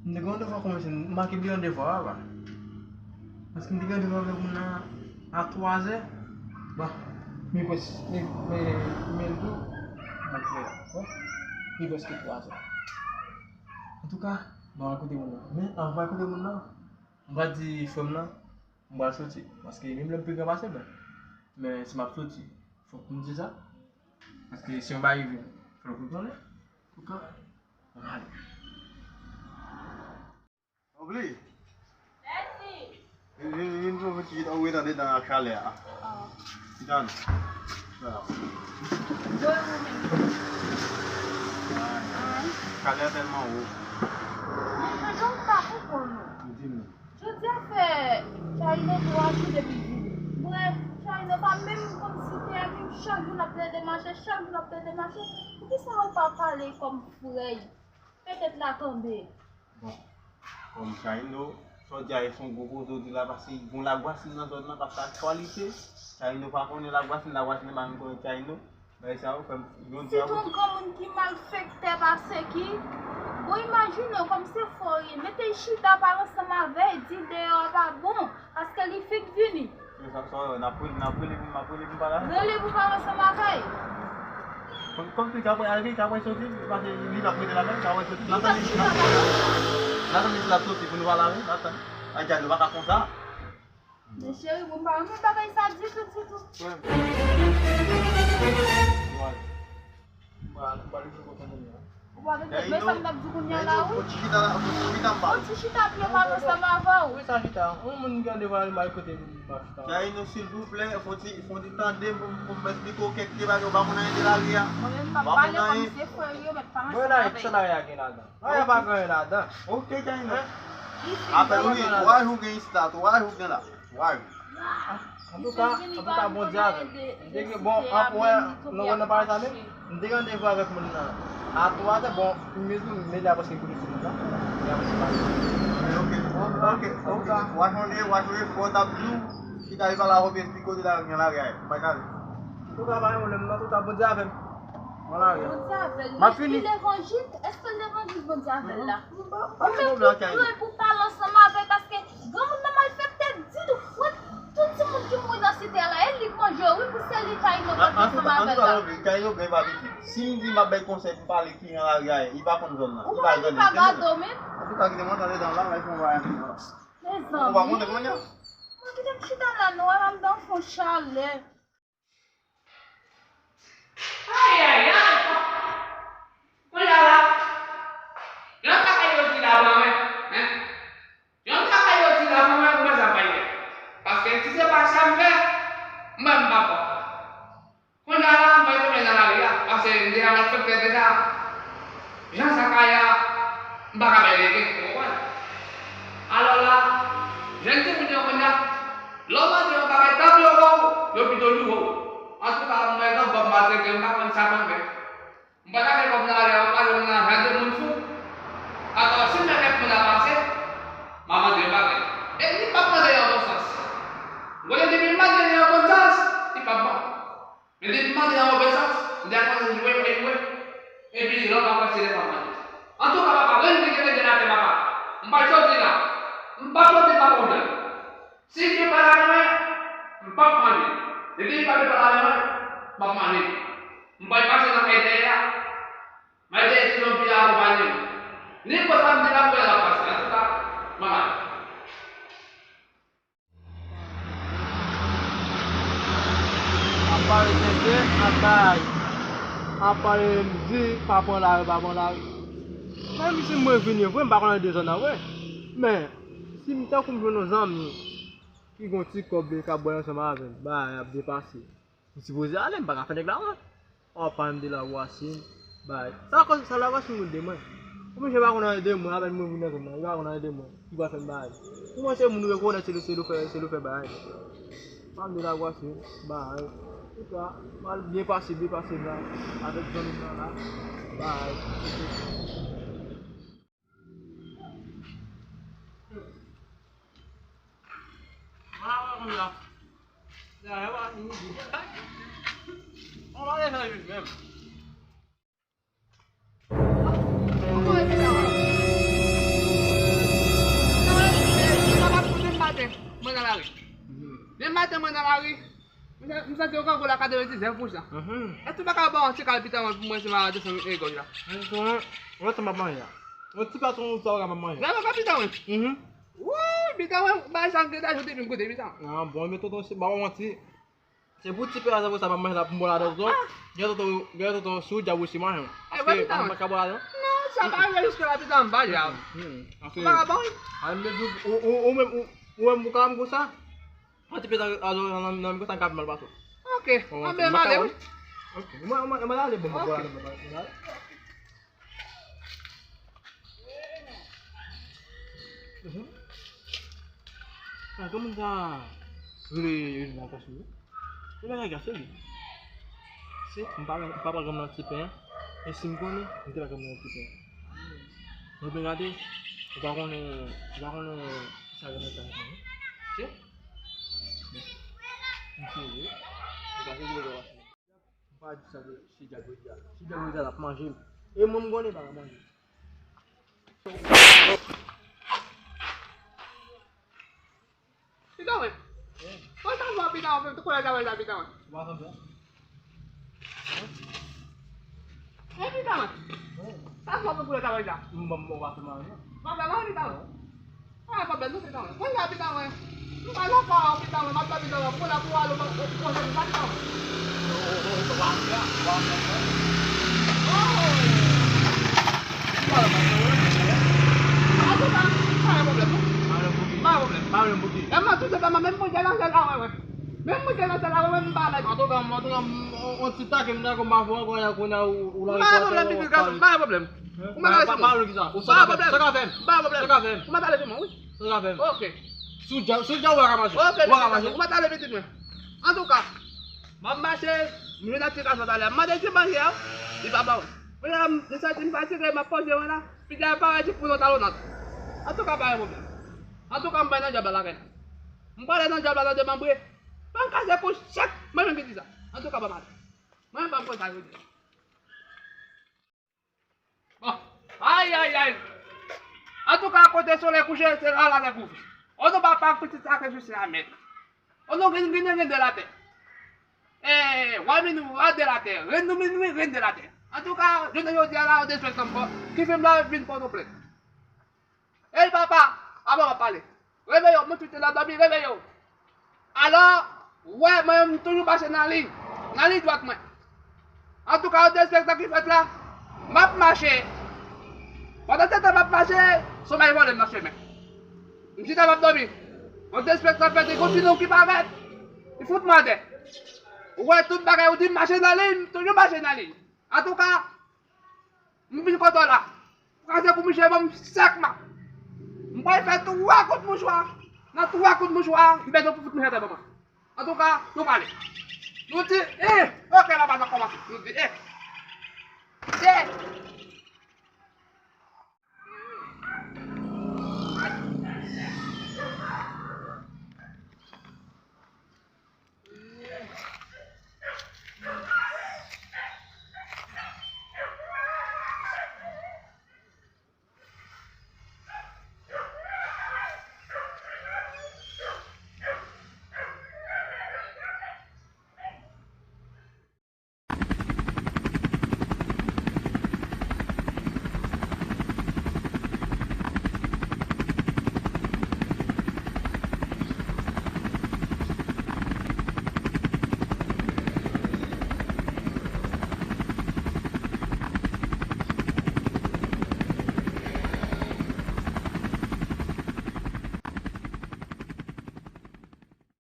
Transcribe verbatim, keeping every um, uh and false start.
M te gen randevou a kòmanse, m manke bliye randevou a, papa. Paske m te gen randevou avèk moun nan a twazè. Bon, mi pwès, mi, mi, mi tou. Bon, bon, mi prèske twazè. Antouka, m al kote moun nan. Men, anvan m al kote moun nan, m pral di frè m nan, m pral soti. Paske menm lè m pi gran pase l, men, men si m ap soti, fòk m di sa. Paske si yon bagay rive, fòk ou konnen. Antouka, ann ale. Oubli. Mèsi. Vin, vin, vin, vin, vin, chita, ou ret andedan ak chalè a. Ah. Chita non. Chita la. Bon, ou menm. Ay. Ay. Chalè a tèlman wo. Men, men, jan m pa konprann ou. Di m non. Jodi a fè Chayno twa jou depi l vini. Mwen, Chayno pa menm konn site a, menm chak jou l ap plede mache, chak jou l ap plede mache. Poukisa ou pa pale kòm frè? Petèt l a tonbe. Bon, kòm Chayno, sa w di a, e se yon gwo koze w di la, paske gon lagwasin nan zòn nan, paske aktyalite, Chayno pa konnen lagwasin, lagwasin pa menm konnen Chayno. Bagay sa yo fè m, yon di a. Sitou yon granmoun ki malfektè pase ki, bon, imajine w kòm se frè w ye, mete l chita, pale ansanm avè l, di deyò a pa bon, paske li fenk vini. Sa, sa, n ap rele, n ap rele pou, n ap rele pou pale avè l. Rele pou pale ansanm avè l. Kòm, kòm se kapab, kapab soti, paske li p ap rete lakay, kapab soti. Li p ap chita lakay. N ap tann li ap soti pou nou pale avè l, n ap tann. Ay, djad, nou pa ka konsa. Men cheri, mwen pa renmen bagay sa ditou, ditou. Wè. Ou pa, ou pa leve kontan moun nan. Ou pa leve, men sa m t ap di kounye a la, wi. Fò ti chita la, fò ti chita m pale. Fò ti chita pou yo pale ansanm avè w. Wi, sa chita. Yon moun gen devwa li mal kote m pa chita. Chayno, silvouplè, fò ti, fò ti tande m pou, pou m esplike w kèk ti bagay ou pa konn anyen de lari a. Mwen menm m ap pale kòm se frè yo, mèt pale ansanm avè l. Mwen la, sa lari a gen ladan. Lari a pa gen anyen ladan. Ok, Chayno. Apèn wi, twa jou gen isit la, twa jou gen la. Twa jou. Antouka, antouka, Bondye avè m. M te gen bon, ap wè, nou wè nan pale sa menm. M te gen randevou avèk moun nan a twazè, bon, mezon, men li a prèske kouri sou moun nan. Li a prèske pale. Ok, ok, ok, ok. W a chonje, w a chonje, fò w t ap di w, chita li pale avè w, epi kote la gen lari a ye. M pa chale. Antouka, pa gen pwoblèm, non, antouka, Bondye avè m. Mwen lage. Bondye avè l. M ap fini. Li levanjil, èske l levanjil Bondye avè l la? Ou menm tou frè pou pale ansanm avè l, paske granmoun nan malfektè ditou. Wè, tout timoun ki mouri nan site a la, e li k manje yo, wi, pou se li Chayno pral ansanm avè l la. Chayno byen pa pitit. Si m di m ap bay konsèy pou pale ki nan lari a, li pa konn zòn nan. Ou pa gade w menm? Antouka, kite mwen tande dan la, la, fè yon bagay. Mezanmi. Ou pa konte kounye a? Mwen kite m chita la, non, wè, m dan fon chalè. Ayayay! Kounye a la, yon bagay yo di la ban mwen, en? Yon bagay yo di la ban mwen, mwen sa bay mwen. Paske si se pa sa m fè, mwen m pa bon. Kounye a la, mwen tonbe nan lari a, paske m deja malfektè deja. Jan sa ka ye a, m pa ka bay lege, ou konprann? Alò la, jèn timoun yo kounye a, lè w mande yon bagay, tanpri yo ba w, yo pito joure w. Antouka, mwen, nan bòm maltrete, m pa konn sa mwen fè. M pa ta gen kòb nan lari a, m pa jwenn nan jan de moun fou. Atò, si m wè kèk moun ap pase, m a mande yon bagay. E li p ap mande yon bon sans. Ou konnen depi m mande yon bon sans, li p ap ban. Men depi m mande yon move sans, m deja kòmanse jwe, jwe, jwe. Epi lòt la kòmanse lè m ap mande. Antouka, papa, rann li kenbe de latè, papa. M pral soti la. M pral soti pa pwoblèm. Si m gen pale avè mwen, m p ap manje. Depi li pa vle pale avè mwen, m ap manje. M pral pase nan kay dèyè a. M al dèyè ti zonbi a akonpanye m. Nenpòt sa m di la, m wè l ap pase. Antouka, m al. Ap pale tenten ak bagay. Ap pale m di, pa pran lari, pa pran lari. Menm si mwen vini vre, m pa konn anyen de zòn nan vre. Men, si m tankou m jwenn yon zanmi ki gon ti kòb li ka bay ansanm avè m, bagay ap depase. M sipoze ale, m pa ka fè nèg la wont. Ò, pa m de lagwasin, bay. Sa kòz sa lagwasin moun de mwen. Ou menm jan pa konn anyen de mwen, apèn mwen vin nan zòn nan, li pa konn anyen de mwen. Li pa fè m bagay. Pou mwen se moun rekonèt, se li, se li fè, se li fè bagay. Pa m de lagwasin, bay. Antouka, m al byen pase, byen pase la, avèk zanmi m nan la, bay. Mwen nan lari, m sa- m santi yon kangou la katrevendiznèf pousan. Mhm. Èske w pa ka ban yon ti kal pita mwen pou mwen se maladi san egòj la? Mwen se yon lòt sa m ap manje la. Yon ti platon sa w ka ban manje. Nan, nan, pa pita mwen. Mhm. Wouy, pita mwen, bay sa m gen ajoute epi m goute pita mwen. Ah, bon, men tonton, se pa manti. Se pou ti pè a, se pou sa m ap manje la pou m bò ladan tonton. Gen tonton, gen tonton sou dyab osi manje. Ay, wè pita mwen. Paske m pa ka bò ladan. Non, sa pa rive jiske la pita mwen, pa dyav. Hmm, hmm. Ou pa ka ban mwen? Ay, m di w, ou, ou, ou menm, ou, ou menm ou ka ban m konsa? Mwen te pete a, a, nan, nan, nan mikwo sa, m ka ap mal pase w. Ok. Bon, anben, m ale, wi. Ok. Mwen, mwen, mwen ale, bon, mwen ale, mwen ale. Mhm. Ah, kòman sa rele, rele nan kòs li? Se bagay gase li. Se, m pa, m pa pran granm nan ti pen. E si m konnen, m te pa granm nan ti pen. Mwen byen gade, ou pa konnen, ou pa konnen sa gen nan sa, non? Se? M serye. M pa serye, m pa di sa, se djab yo di a. Se djab yo di a, l ap manje m. E mwen, m konnen pa ka manje. Pita mwen. Mwen ta fè pita mwen, tout koulè travay la pita mwen. Ou pa sanble? E pita mwen. Sa fè pou koulè travay la. M ban m ou pa fè manje. Ou pa fè manje pita mwen. Pa gen pwoblèm non pita mwen. Mwen la pita mwen. M pa nan kò pita mwen, m ap la pita mwen. Pou la pou ale mwen, pou manje m pa pita mwen. Ou pa fè, ou pa fè. Oh. Antouka, pa gen pwoblèm non. Pa gen pwoblèm. Pa gen pwoblèm. E mwen tou se pa mwen menm mwen gen nan sèl la mwen. Menm mwen gen nan sèl la mwen menm m pa mèt. Antouka, antouka, on ti take m dakò m pa fè ankò ya kounye a ou la. Pa gen pwoblèm pitit gason, pa gen pwoblèm. Ou mèt ale sou mwen. Pa gen pwoblèm. Sa ka fè m. Pa gen pwoblèm. Sa ka fè m. Ou mèt ale sou mwen wi. Sa ka fè m. Ok. Sou dja, sou dja ou pa ka mache. Ok, ou pa ka mache. Ou mèt ale pitit mwen. Antouka, m ap mache, m jwenn ak ti gason talè. M mande l ti manje a, li pa ban mwen. Kounye a, m santi m fatige, m ap poze mwen la. Pita parèt pou yon talonnat. Antouka, pa gen pwoblèm. Antouka, m pral nan djab la lakay la. M prale nan djab la nan demanbre. Ban m kase kou sèk, mwen menm ki di sa. Antouka, ban m ale. Mwen menm pa m konn sa yo di. Bon. Ay, ay, ay. Antouka, kote solèy kouche, se la latè kouvri. O non papa, pitit sa ke Jezi a mèt. O non gen gen gen de latè. Eh, wa minwi, wa de latè. Rèn nou minwi, rèn de latè. Antouka, jounen jodi a la, yo derespekte m ankò. Ki fè m la vin Pòtoprens. Ey papa, avan m ap pale. Reveye w, moun ki te nan dòmi, reveye w. Alò, ou wè, mwen menm, m toujou mache nan liy, nan liy dwat mwen. Antouka, yon derespektan ki fèt la, m ap mache. Pandan se tan m ap mache, somèy vòlè m nan chemen. M chita m ap dòmi. Yon derespektan fèt, e gon ti nonm ki parèt. Li fout mwen atè. Ou wè tout bagay, ou di m mache nan liy, m toujou mache nan liy. Antouka, m vin kote w la. Kraze kou miche ban m sèk ma. M pral fè twa kout mouchwa. Nan twa kout mouchwa, m bezwen pou fout miche atè ban mwen. Antouka, nou pale. Nou di, eh, ok, la pa nan kòmanse. Nou di, eh. Eh.